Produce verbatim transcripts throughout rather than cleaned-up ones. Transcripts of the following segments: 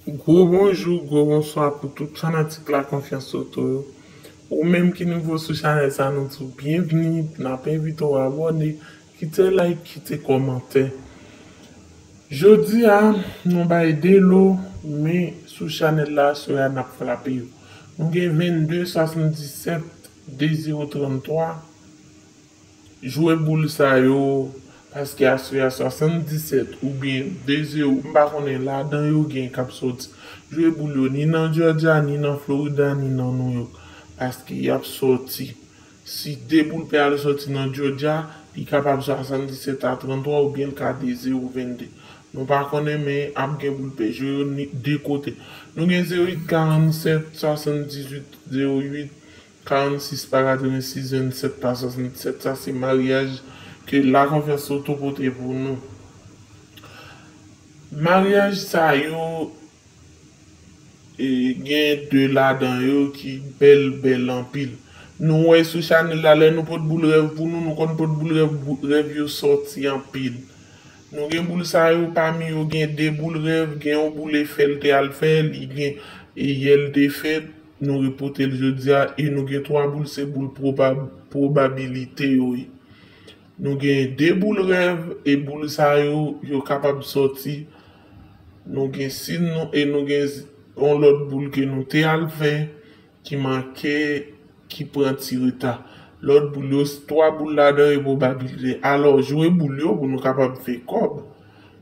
Gwo bonjou, gwo bonswa pou tout fanatik La Confiance Auto yo. Ou menm ki nouvo sou chanèl sa, nou di w byenvni, n ap envite w abòne, kite like, kite kòmantè. Jodi a, nou bay de lo, men sou chanèl la, sou a n ap frape yo. Nou gen vennde swasanndisèt de zewo tranntwa. Jwe boul sa yo, paske aswè a swasanndisèt oubyen de zewo, m pa konnen, ladan yo gen k ap sòti. Jwe boul yo ni nan Georgia, ni nan Florida, ni nan New York, paske y ap sòti. Si de boul pè al sòti nan Georgia, li kapab swasanndisèt a tranntwa oubyen l ka de zewo vennde. Nou pa konnen, men ap gen boul pè. Jwe yo ni de kote. Nou gen zewo uit karannsèt swasanndizuit zewo uit, karannsis pa katrevensis, vennsèt pa swasannsèt. Sa se maryaj ke La Confiance Auto pote pou nou. Maryaj sa yo, e, gen de ladan yo ki bèl, bèl anpil. Nou wè sou chanèl la, lè nou pot boul rèv pou nou, nou konn pot boul rèv, bou-, rèv yo sòti anpil. Nou gen boul sa yo, pami yo gen de boul rèv, gen yon boul efè l te al fè, li gen, e, yè l te fèt, nou repote l jodi a, e nou gen twa boul, se boul pwobab-, pwobabilite yo ye. Nou gen de boul rèv, e boul sa yo, yo kapab sòti. Nou gen sin nou, e nou gen z-, yon lòt boul ke nou te al fè, ki manke, ki pran ti reta. Lòt boul yo, twa boul ladan yo pwobabilite. Alò, jwe boul yo pou nou kapab fè kòb.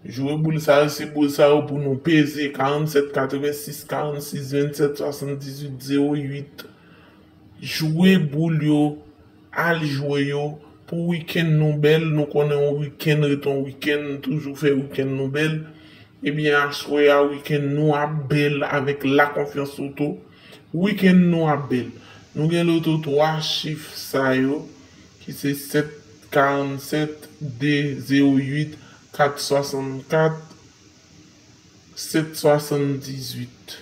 Jwe boul sa yo, se boul sa yo pou nou peze, karannsèt katrevensis, karannsis vennsèt, swasanndizuit zewo uit. Jwe boul yo, al jwe yo. Pou wikenn nou bèl, nou konnen yon wikenn ret yon wikenn, toujou fè wikenn nou bèl. Ebyen, aswè a, wikenn nou ap bèl avèk La Confiance Auto. Wikenn nou ap bèl. Nou gen loto twa chif sa yo, ki se sèt karannsèt, de zewo uit, kat swasannkat, sèt swasanndizuit.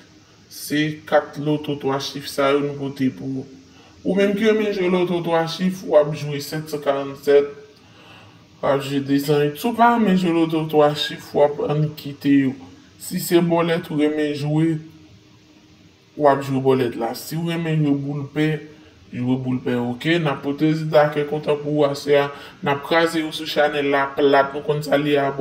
Se kat loto twa chif sa yo nou pote pou ou. Ou menm ki renmen jwe loto twa chif, w ap jwe sèt san karannsèt, w ap jwe de san uit. Si w pa renmen jwe loto twa chif, w ap annik kite yo. Si se bòlèt ou renmen jwe, w ap jwe bòlèt la. Si w renmen jwe boul pè, jwe boul pè, oke? N ap pote rezilta kè kontan pou ou aswè a. N ap kraze yo sou chanèl la plat, nou konn sa l ye, abò-,